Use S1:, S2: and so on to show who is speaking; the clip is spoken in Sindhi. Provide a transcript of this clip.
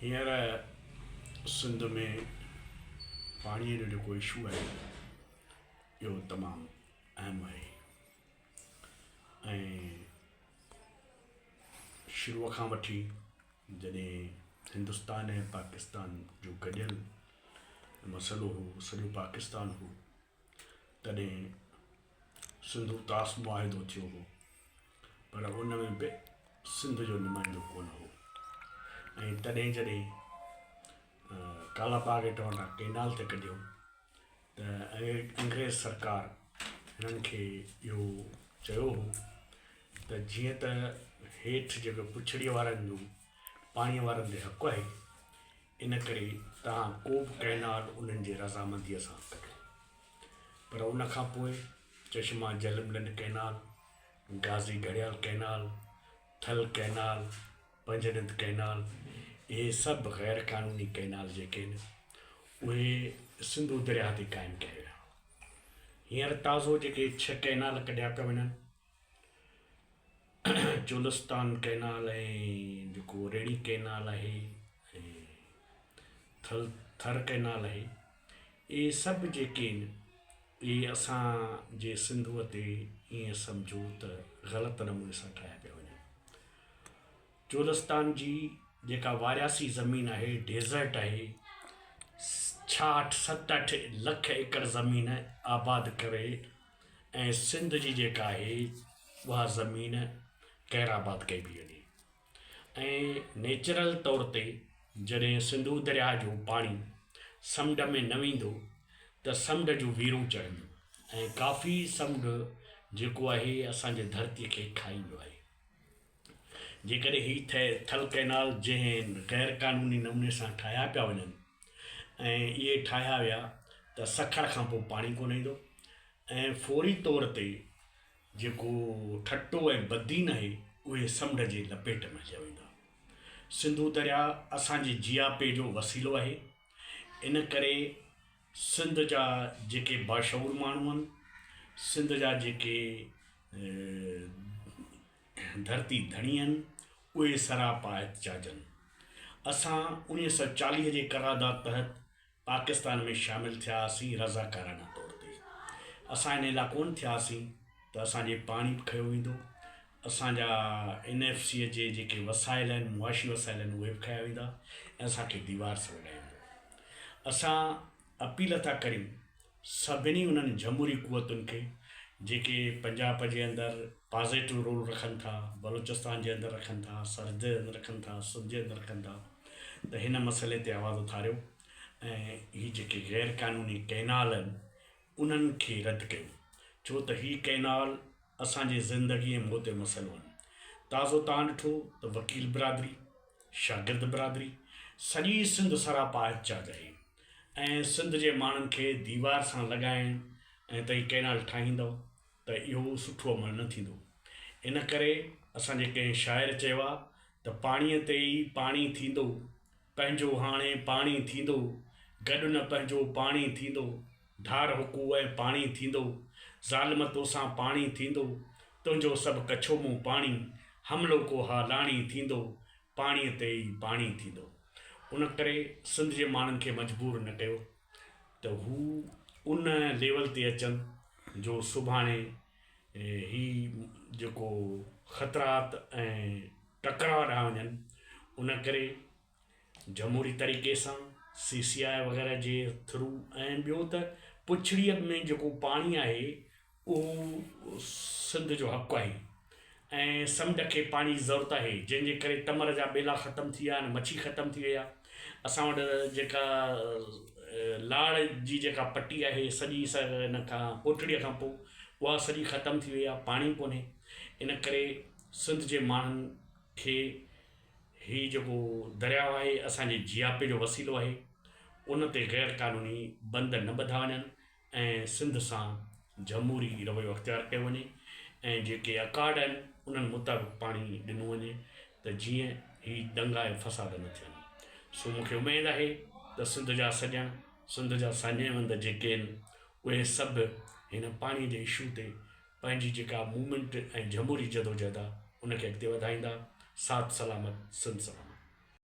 S1: هينئر سنڌ ۾ پاڻيء جو جيڪو اشو آهي اهو تمام اهم آهي ۽ شروع کان وٺي جڏهن هندستان ۽ پاڪستان جو گڏيل مسئلو هو سڄو پاڪستان هو تڏهن سنڌو طاس معاهدو ٿيو هو پر ان ۾ به سنڌ جو نمائندو ڪونه هو ۽ تڏهن جڏهن ڪالا باغ هيٺ وٽان ڪينال ٿي ڪڍيو ته انگريز سرڪار هنن کي اهو چيو هو ته جيئن ته هيٺ جيڪو پڇڙيء وارن جو پاڻيء وارن تي حق آهي ان ڪري توهان ڪو به ڪئنال انهن جي رضامنديء سان ڪڍو. پر ان کان پوء Chashma Jhelum Lund canal, Ghazi Gharial canal, Thal canal, Panjnad canal اهي سڀ غير قانوني ڪئنال جيڪي آهن اهي سنڌو درياهه تي قائم ڪيا ويا. هينئر تازو جيڪي ڇهه ڪئنال ڪڍيا پيا وڃن چولستان ڪئنال ۽ جيڪو ريڙهي ڪئنال آهي ۽ ٿل ٿر ڪئنال آهي اهي سڀ جيڪي آهن اهي اسان جي سنڌوء تي ائين سمجهو ته غلط نموني سان ٺاهيا پيا وڃن. چولستان جي جيڪا وارياسي زمين آهي ڊيزرٽ آهي ڇاهٺ ستهٺ لک ايڪڙ زمين آباد ڪري ۽ سنڌ جي جيڪا آهي اها زمين غير آباد ڪئي پئي وڃي ۽ نيچرل طور تي جڏهن سنڌو درياهه جو پاڻي سمنڊ ۾ نه ويندو ته سمنڊ جون ويرون چڙهنديون ۽ ڪافي سمنڊ جيڪو آهي اسان جي ڌرتي کي کائي ويو آهي. جيڪڏهن هي ٿل ڪئنال جنهن غير قانوني نموني سان ٺاهيا پيا وڃن ۽ اهي ٺاهيا ويا ته سکر کان پوء پاڻي ڪونه ايندو ۽ فوري طور تي جيڪو ٺٽو ۽ بدين آهي اهي سمنڊ جي لپيٽ ۾ هليا ويندا. سنڌو درياء اسان جي جياپي جو وسيلو آهي ان ڪري سنڌ جا جيڪي باشعور ماڻهو آهن، سنڌ جا جيڪي ڌرتي ڌڻي آهن، اهي سراپا احتجاج آهن. اسان 1940 جي قرارداد تحت پاڪستان ۾ شامل ٿيا هئاسين رضاڪارانه طور تي. اسان ان لاء ڪونه ٿيا هئاسين ته اسان جي پاڻي به کنيو ويندو، اسان جا اين ايف سي جي جيڪي وسائل آهن، معاشي وسائل آهن اهي به کنيا ويندا ۽ اسان کي ديوار سان لڳايو ويندو. اسان اپيل ٿا ڪريون سڀني انهن جمهوري قوتن کي جيڪي پنجاب جي اندر پازيٽو رول رکن ٿا، بلوچستان جي اندر رکن ٿا، سرحد جي اندر رکن ٿا، سنڌ جي اندر رکن ٿا ته هن مسئلي تي آواز اٿاريو ۽ هي جيڪي غير قانوني ڪئنال آهن انهن کي رد ڪيو ڇو ته هي ڪئنال اسان جي زندگي ۽ موت جو مسئلو آهن. تازو توهان ڏٺو ته وڪيل برادري، شاگرد برادري، سڄي سنڌ سراپا احتجاج آهي ۽ سنڌ جي ماڻهن کي ديوار سان لڳائڻ ۽ ته هي ڪئنال ٺاهيندؤ ته اهو سٺو عمل نه ٿيندو. ان ڪري اسان جي ڪنهن شاعر چيو آهي ته پاڻيء تي ئي پاڻي ٿيندو پنهنجو هاڻي پاڻي ٿيندو، گڏ نه پنهنجو پاڻي ٿيندو، ڌار حقوق ۽ پاڻي ٿيندو، ظالم توسان پاڻي ٿيندو، تنهنجو سڀ ڪڇو مون پاڻي، حملو ڪو ها لاڻي ٿيندو، پاڻيء تي ئي پاڻي ٿيندو. ان ڪري سنڌ جي ماڻهن کي مجبور نه ڪيو ته هو ان ليول تي اچن جو سڀاڻي هي جيڪو خطرات ۽ ٽڪراء ڏانهن وڃن ان ڪري جمهوري طريقي سان سي سي آء وغيره جي ٿرو ۽ ٻيو ته پڇڙيء ۾ جيڪو پاڻي آهي اهو سنڌ جو حق آهي ۽ سمنڊ کي پاڻي جي ضرورت آهي جنهن جي ڪري تمر جا ٻيلا ختم ٿي ويا آهن مڇي ختم ٿي وئي آهي اسان وٽ جيڪا لاڙ جي جيڪا پٽي آهي سڄي ان کان ڪوٽڙيء کان پوء اها سڄي ختم ٿي وئي آهي پاڻي ڪونهي ان ڪري سنڌ جي ماڻهن کي هي جيڪو درياء آهي اسان جي جياپي جو وسيلو آهي ان تي غير قانوني بند نه ٻڌا وڃن ۽ سنڌ سان جمهوري رويو اختيار ڪيو وڃي ۽ جيڪي اڪارڊ آهن انهن مطابق پاڻي ڏنو وڃي ته جيئن هي دنگا ۽ فساد نه ٿين سو مون کي اميد آهي ته سنڌ جا سڄڻ سنڌ جا ساڃاهه وند جيڪي آهن اهي سڀ هن پاڻي جي اشو تي پنهنجي جيڪا موومينٽ ۽ جمهوري جدوجهد آ ان کي اڳتي وڌائيندا. ساٿ سلامت سنڌ سلامت.